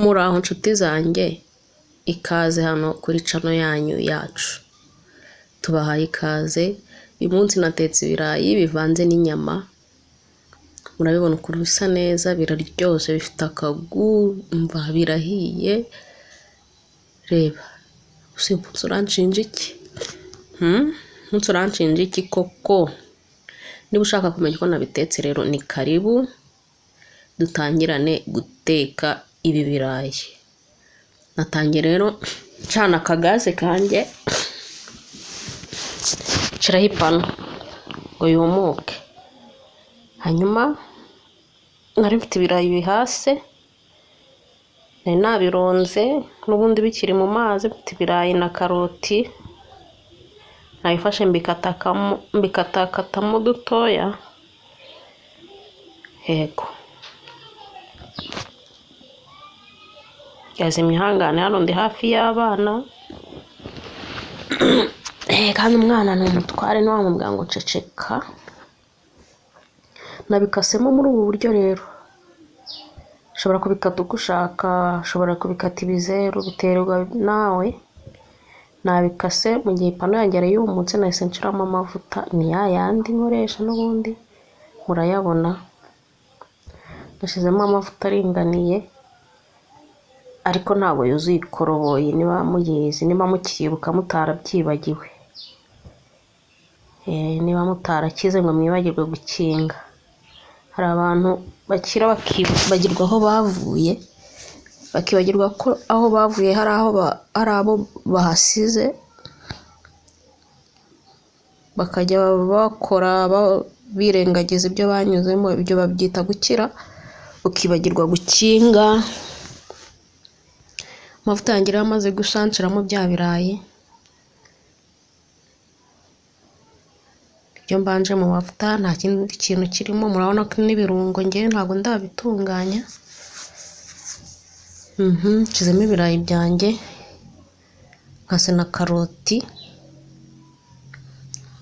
Muraho nshuti zanjye, ikaze hano kuri channel yanyu yacu, tubahaye ikaze. Uyu munsi natetse ibirayi bivanze n'inyama, murabibona ukuntu bisa neza, biraryoshye, bifite akagu, umva birahiye. Reba uyu munsi uranshinja iki? Umunsi uranshinja iki koko? Niba ushaka kumenya uko nabitetse rero ni karibu dutangirane guteka ibi birayi. Natangiye rero ncana akagaze kanjye, nshiraho ipanu ngo yumuke, hanyuma nari mfite ibirayi bihase, nari nabironze n'ubundi bikiri mu mazi, mfite ibirayi na karoti, nabifashe mbikatakatamo dutoya, yego. Yazimye, ihangane hano ndi hafi y'abana, kandi umwana ni umutware ntiwamubwira ngo ceceka. Nabikasemo muri ubu buryo rero, ushobora kubikata uko ushaka, ushobora kubikata ibizeru, biterwa nawe. Nabikase mu gihe ipanu yanjye yari yumutse, nahise nshiramo amavuta, ni ya yandi nkoresha n'ubundi murayabona. Nashyizemo amavuta aringaniye, ariko ntabwo yuzuye ikoroboyi, niba muyizi, niba mukiyibuka mutarabyibagiwe, niba mutarakize ngo mwibagirwe gukinga. Hari abantu bakira bakibagirwa aho bavuye, bakibagirwa ko aho bavuye hari abo bahasize, bakajya bakora birengagiza ibyo banyuzemo, ibyo babyita gukira, ukibagirwa gukinga. Amavuta yanjye rero amaze gushya, nshiramo bya birayi, ibyo mbanje mu mavuta, nta kindi kintu kirimo. Murabona ko n'ibirungo ngewe ntabwo ndabitunganya. Nshizemo ibirayi byanjye, nkase na karoti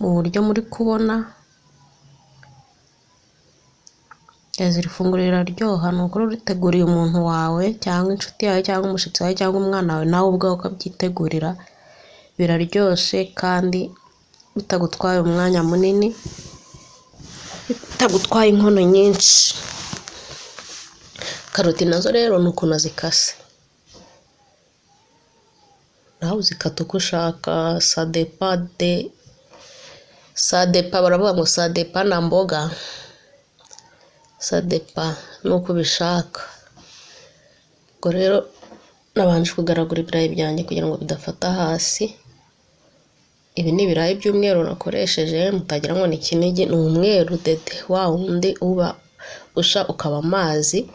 mu buryo muri kubona. Iri funguro riraryoha, ni ukuri uriteguriye umuntu wawe cyangwa inshuti yawe cyangwa umushyitsi wawe cyangwa umwana wawe, nawe ubwawe ukabyitegurira, biraryoshye kandi bitagutwaye umwanya munini, bitagutwaye inkono nyinshi. Karoti nazo rero ni ukuntu zikase, nawe uzikata uko ushaka, sadepa de sadepa, baravuga ngo sadepa na mboga, sadepa nuko ubishaka. Ubwo rero nabanje kugaragura ibirayi byanjye kugira ngo bidafata hasi. Ibi ni ibirayi by'umweru nakoresheje, mutagira ngo ni kinigi, ni umweru dede, wa wundi uba usha ukaba amazi.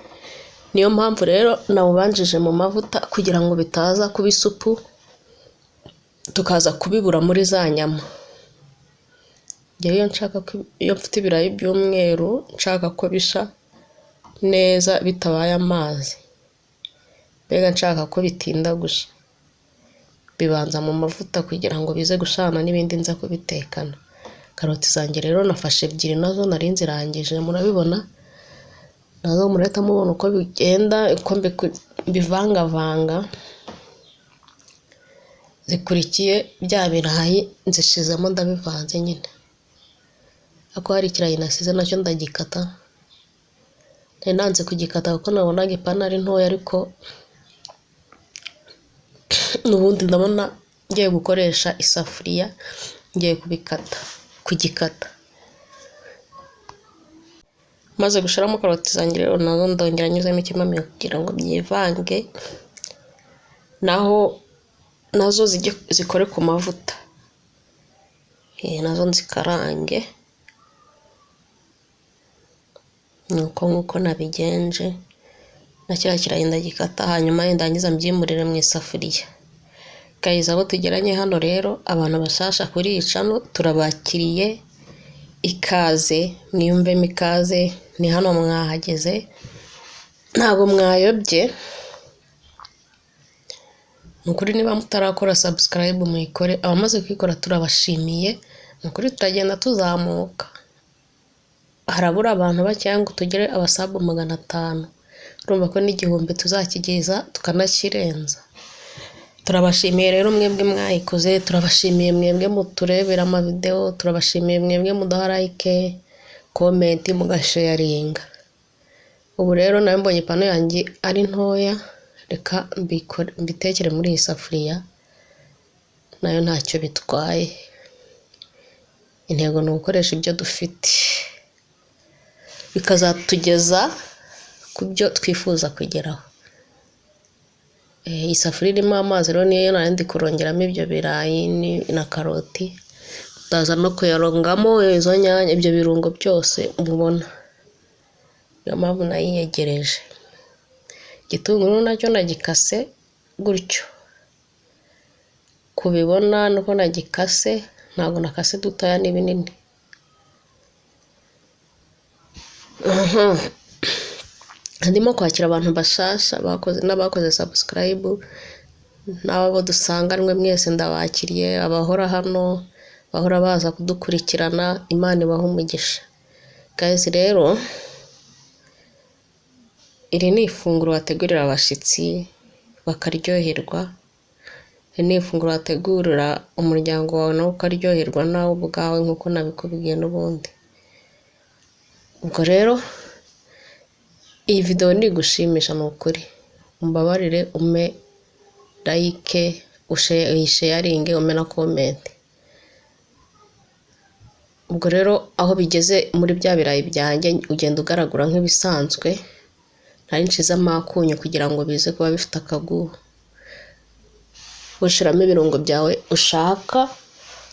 Niyo mpamvu rero nawubanjije mu mavuta kugira ngo bitaza kuba isupu, tukaza kubibura muri za nyama. Njyewe iyo nshaka ko, iyo mfite ibirayi by'umweru nshaka ko bisha neza bitabaye amazi, mbega nshaka ko bitinda gushya, bibanza mu mavuta kugira ngo bize gushana n'ibindi nza kubitekana. Karoti zanjye rero nafashe ebyiri, nazo nari nzirangije, murabibona, nazo murahita mubona uko bigenda, uko mbivangavanga. Zikurikiye bya birayi nzishizemo, ndabivanze nyine, ariko hari ikirayi nasize nacyo ndagikata, nari nanze kugikata kuko nabonaga ipanu ari ntoya, ariko n'ubundi ndabona ngiye gukoresha isafuriya, ngiye kubikata, kugikata. Maze gushiramo karoti zanjye rero, nazo ndongera nyuzemo ikimamiyo kugira ngo byivange, naho nazo zikore ku mavuta, nazo nzikarange. Nuko nkuko nabigenje, na kiriya kirayi ndagikata, hanyuma ndangiza mbyimurire mu isafuriya. Guys, abo tugeranye hano rero, abantu bashasha kuri iyi channel turabakiriye, ikaze, mwiyumvemo ikaze, ni hano mwahageze, ntabwo mwayobye. Ni ukuri niba mutarakora subscribe muyikore, abamaze kuyikora turabashimiye, ni ukuri tutagenda tuzamuka. Harabura abantu bakeya ngo tugere abasabu 500. Urumva ko n'igihumbi tuzakigeza tukanakirenza. Turabashimiye rero mwebwe mwayikoze, turabashimiye mwebwe muturebera amavideo, turabashimiye mwebwe muduha like, comment, mugasharinga. Ubu rero nawe mbonye ipanu yanjye ari ntoya, reka mbitekere muri iyi safuriya, nayo ntacyo bitwaye. Intego ni ugukoresha ibyo dufite, bikazatugeza ku byo twifuza kugeraho. Iyi safuriya irimo amazi rero niyo nari ndi kurongeramo ibyo birayi na karoti, ndaza no kuyarongamo izo nyanya, ibyo birungo byose mubona, niyo mpamvu nayiyegereje. Igitunguru nacyo nagikase gutyo, kubibona nuko nagikase, ntabwo nakase dutoya ni binini. Ndimo kwakira abantu bashasha n'abakoze subscribe, n'abo dusanganwe mwese ndabakiriye, abahora hano bahora baza kudukurikirana, Imana ibahe umugisha. Guys rero iri ni ifunguro wategurira abashyitsi bakaryoherwa, iri ni ifunguro wategurira umuryango wawe nawe ukaryoherwa nawe ubwawe nk'uko nabikubwiye n'ubundi. Ubwo rero iyi video nigushimisha ni ukuri, umbabarire ume like, uyisharinge, ume na comment. Ubwo rero aho bigeze muri bya birayi byanjye ugenda ugaragura nk'ibisanzwe, nari nshizemo akunyu kugira ngo bize kuba bifite akaguhu. Ushiramo ibirungo byawe ushaka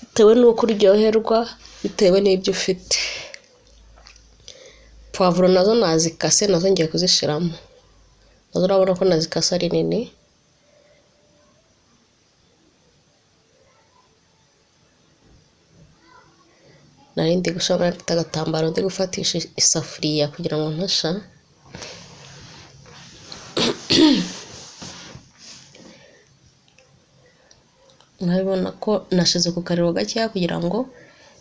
bitewe n'uko uryoherwa, bitewe n'ibyo ufite. Puwavuro nazo nazikase, nazo ngiye kuzishiramo, nazo urabona ko nazikase ari nini. Nari ndi gushira mfite agatambaro ndi gufatisha isafuriya kugira ngo ntasha. Murabibona ko nashize ku kariro gakeya kugira ngo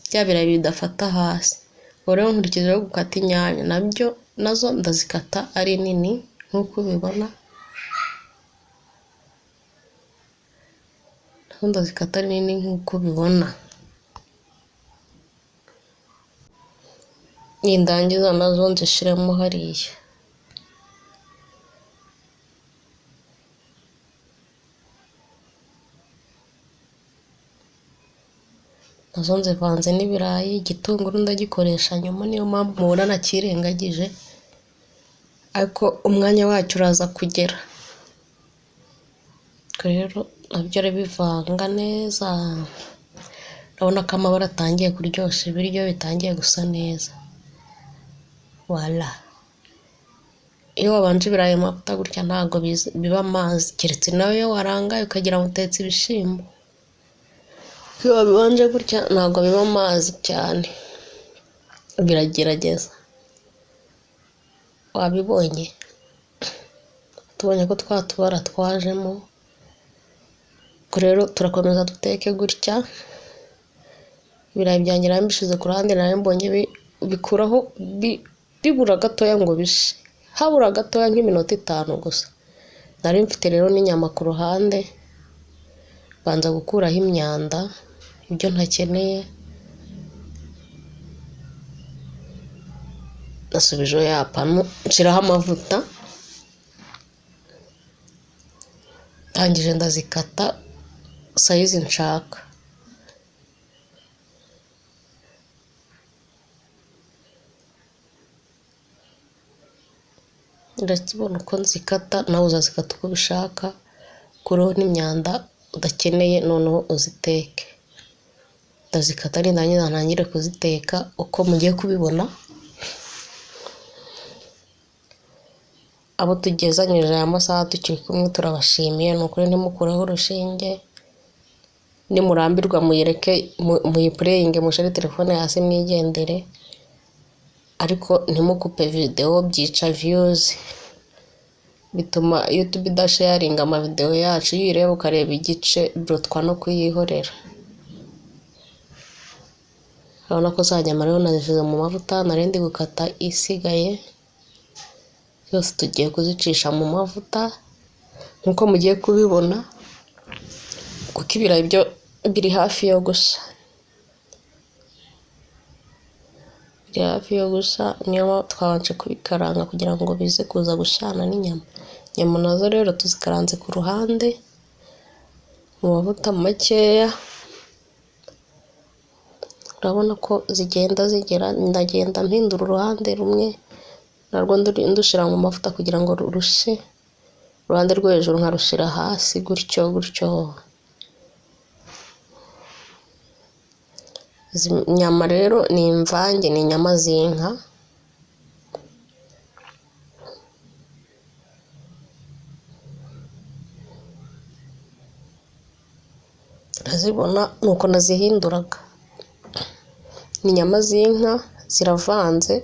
bya birayi bidafata hasi. Ubu rero nkurikijeho gukata inyanya, nabyo nazo ndazikata ari nini nk'uko ubibona, nazo ndazikata ari nini nk'uko ubibona. Nindangiza nazo nzishiremo hariya. Nazo nzivanze n'ibirayi, igitunguru ndagikoresha nyuma, niyo mpamvu mubona nakirengagije, ariko umwanya wacyo uraza kugera. Rero nabyo arabivanga neza, urabona ko amabara atangiye kuryoshya ibiryo, bitangiye gusa neza. Wala, iyo wabanje ibirayi mu mavuta gutya ntabwo biba amazi, keretse nawe iyo warangaye ukagira ngo utetse ibishyimbo. Iyo wabibanje gutya ntabwo biba amazi cyane, biragerageza. Wabibonye, tubonye ko twa tubara twajemo. Rero turakomeza duteke gutya. Ibirayi byanjye nari mbishyize ku ruhande, nari mbonye bikuraho bibura gatoya ngo bishe, habura gatoya nk'iminota 5 gusa. Nari mfite rero n'inyama ku ruhande, banza gukuraho imyanda, ibyo ntakeneye. Nasubijeho ya panu, nshiraho amavuta, ndangije ndazikata sayizi nshaka. Ndakibona uko nzikata, nawe uzazikata uko ubishaka, ukureho n'imyanda udakeneye, noneho uziteke. Ndazikata nindangiza ntangire kuziteka uko mugiye kubibona. Abo tugezanyije aya masaha tukiri kumwe turabashimiye, ni ukuri ntimukureho urushinge, nimurambirwa muyireke, muyipureyinge, mushyire telefone hasi mwigendere, ariko ntimukupe videwo, byica viyuzi, bituma YouTube idasharinga amavideo yacu. Iyo uyireba ukareba igice birutwa no kuyihorera. Urabona ko za nyama rero nazishyize mu mavuta, nari ndi gukata isigaye. Zose tugiye kuzicisha mu mavuta nk'uko mugiye kubibona, kuko ibirayi byo biri hafi yo gushya. Biri hafi yo gushya, niyo mpamvu twabanje kubikaranga kugira ngo bize kuza gushyana n'inyama. Inyama nazo rero tuzikaranze ku ruhande mu mavuta makeya, urabona ko zigenda zigera, ndagenda mpindura uruhande rumwe narwo ndushyira mu mavuta kugira ngo rushye, uruhande rwo hejuru nkarushyira hasi gutyo gutyo. Izi nyama rero ni imvange, ni inyama z'inka. Urazibona ni uko nazihinduraga. Ni inyama z'inka ziravanze,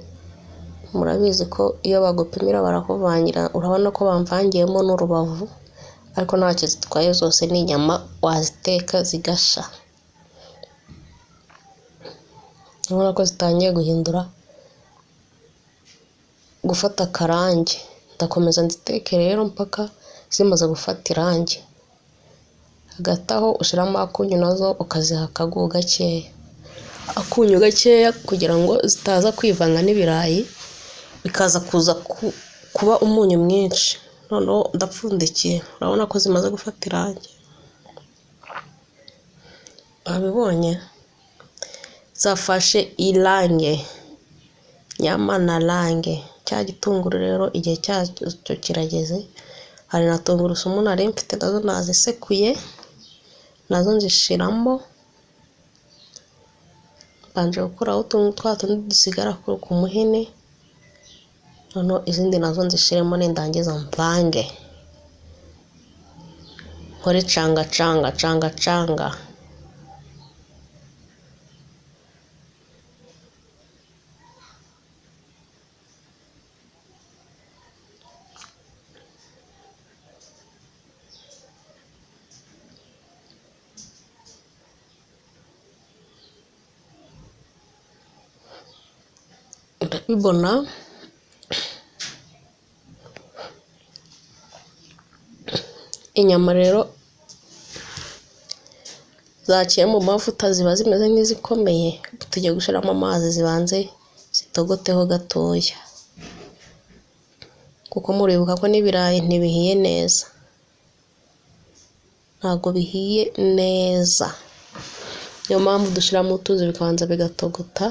murabizi ko iyo bagupimira barakuvangira, urabona ko bamvangiyemo n'urubavu, ariko ntacyo zitwaye zose ni inyama waziteka zigashya. Urabona ko zitangiye guhindura, gufata akarange. Ndakomeza nziteke rero mpaka zimaze gufata irangi. Hagati aho ushyiramo akunyu nazo ukaziha akagu gakeya. Akunyu gakeya kugira ngo zitaza kwivanga n'ibirayi, bikaza kuza kuba umunyu mwinshi. Noneho ndapfundikiye, urabona ko zimaze gufata irangi. Wabibonye? Zafashe irange, nyama na range. Cya gitunguru rero igihe cyacyo kirageze, hari na tungurusumu nari mfite nazo nazisekuye, nazo nzishyiramo, mbanje gukuraho twa tundi dusigara ku muhini, noneho izindi nazo nzishyiremo nindangiza mvange, nkore canga canga canga canga. Urabibona inyama rero zaciye mu mavuta ziba zimeze nk'izikomeye, tugiye gushyiramo amazi zibanze zitogoteho gatoya, kuko muribuka ko n'ibirayi ntibihiye neza, ntabwo bihiye neza, niyo mpamvu dushyiramo utuzi bikabanza bigatogota.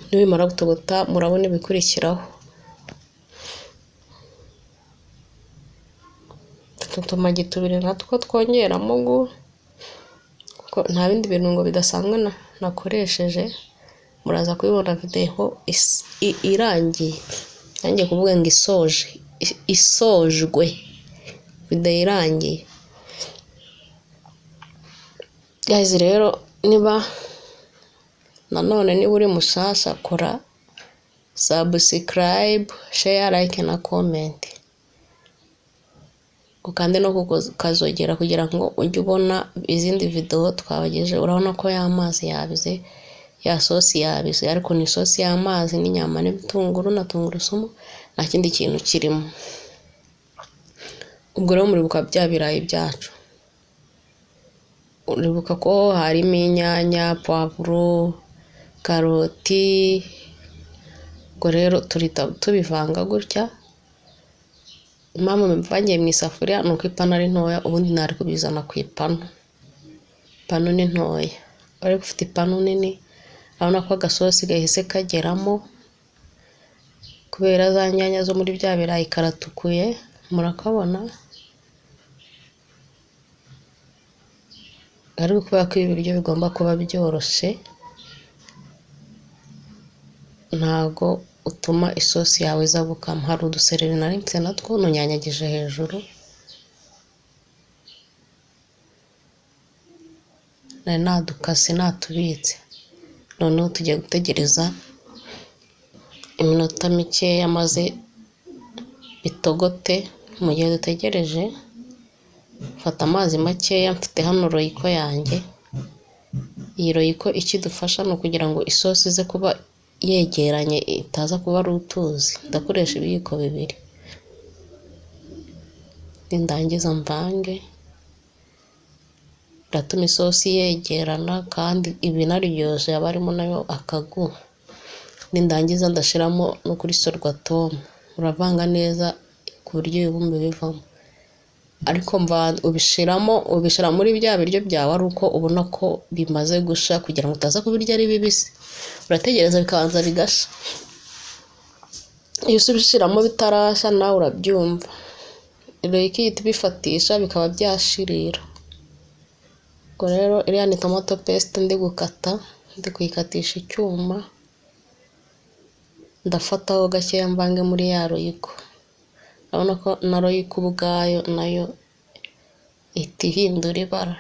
Nibimara gutogota murabona ibikurikiraho. Utumagi tubiri natwo twongeramo kuko nta bindi birungo bidasanzwe nakoresheje, muraza kubibona videwo irangiye. Nanjye kuvuga ngo isoje, isojwe, videwo irangiye. Guys rero niba nanone niba uri mushyashya kora subscribe, share, like na comment. Ukande no kukazogera kugira ngo ujye ubona izindi videwo twabagejeje. Urabona ko ya mazi yabize, ya sosi yabize, ariko ni isosi y'amazi n'inyama n'ibitunguru na tungurusumu, nta kindi kintu kirimo. Ubwo rero muribuka bya birayi byacu, uribuka ko harimo inyanya, puwavuro, karoti. Ubwo rero turita tubivanga gutya. Impamvu mbivangiye mu isafuriya ni uko ipanu ari ntoya, ubundi nari kubizana ku ipanu. Ipanu ni ntoya, ariko ufite ipanu nini urabona ko agasosi gahise kageramo, kubera za nyanya zo muri bya birayi karatukuye, murakabona. Ariko kubera ko ibi biryo bigomba kuba byoroshye, ntago utuma isosi yawe iza gukama. Hari udusereri nari mfite natwo nunyanyagije hejuru, nari nadukase natubitse. Noneho tugiye gutegereza iminota mikeya maze bitogote. Mu gihe dutegereje, mfata amazi makeya, mfite hano royiko yanjye. Iyi royiko ikidufasha ni ukugira ngo isosi ize kuba yegeranye itaza kuba ari utuzi. Ndakoresha ibiyiko 2, nindangiza mvange. Biratuma isosi yegerana kandi ibinaryoshye, haba harimo nayo akaguha. Nindangiza ndashyiramo no kuri sorwatomu. Uravanga neza ku buryo ibibumbe bivamo, ariko ubishyiramo, ubishyira muri bya biryo byawe ari uko ubona ko bimaze gushya, kugira ngo utaza kubirya ari bibisi. Urategereza bikabanza bigashya. Iyo ubishyiramo bitarashya nawe urabyumva, Royco ihita ibifatisha bikaba byashirira. Ubwo rero iriya ni tomato paste ndi gukata, ndi kuyikatisha icyuma. Ndafataho gakeya mvange muri ya Royco. Urabona ko na Royco ubwayo nayo ihita ihindura ibara.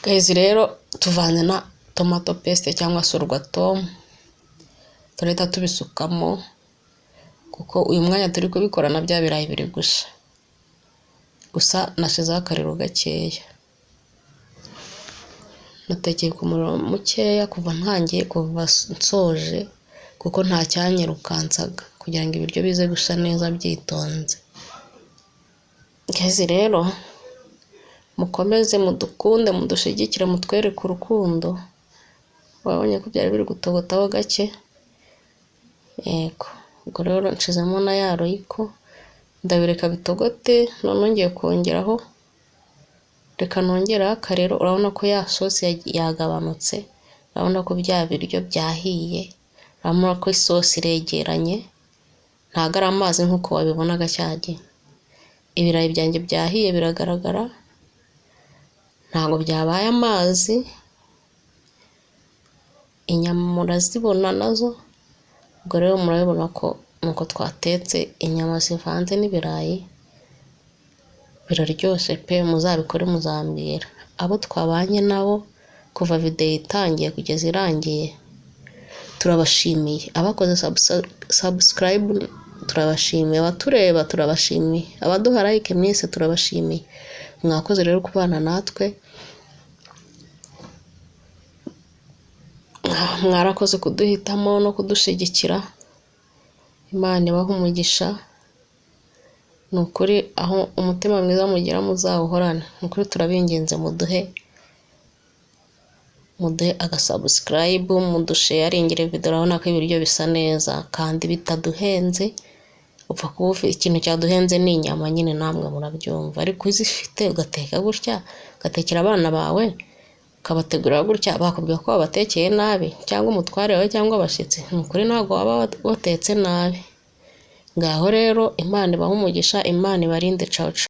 Guys, rero tuvanze na tomato paste cyangwa sorwatomu, turahita tubisukamo kuko uyu mwanya turi kubikora na bya birayi biri gushya. Gusa nashyizeho akariro gakeya, natekeye ku muriro mukeya kuva ntangiye kuva nsoje, kuko nta cyanyirukansaga kugira ngo ibiryo bize gushya neza byitonze. Guys, rero mukomeze mudukunde, mudushyigikire, mutwereke urukundo. Wabonye ko byari biri gutogotaho gake? Yego. Ubwo rero nshizemo na ya Royco, ndabireka bitogote. Noneho ngiye kongeraho, reka nongereho akariro. Urabona ko ya sosi yagabanutse, urabona ko bya biryo byahiye, urabona ko isosi iregeranye, ntabwo ari amazi nk'uko wabibonaga cya gihe. Ibirayi byanjye byahiye biragaragara, ntabwo byabaye amazi. Inyama murazibona nazo. Ubwo rero murabibona ko nuko twatetse inyama zivanze n'ibirayi biraryoshye pe! Muzabikore muzambwira. Abo twabanye nabo kuva videwo itangiye kugeza irangiye, turabashimiye. Abakoze subscribe turabashimiye, abatureba turabashimiye, abaduha like mwese turabashimiye. Mwakoze rero kubana natwe, mwarakoze kuduhitamo no kudushyigikira. Imana ibahe umugisha. Ni ukuri aho umutima mwiza mugira muzawuhorane. Ni ukuri turabinginze, muduhe agasubscribe, mudusharingire videwo. Urabona ko ibiryo bisa neza kandi bitaduhenze. Upfa kuba ufite ikintu cyaduhenze ni inyama nyine, namwe murabyumva, ariko uzifite ugateka gutya, ugatekera abana bawe, ukabategurira gutya, bakubwira ko wabatekeye nabi cyangwa umutware wawe cyangwa abashyitsi? Ni ukuri ntabwo waba watetse nabi. Ngaho rero Imana ibahe umugisha, Imana ibarinde. Cawu cawu.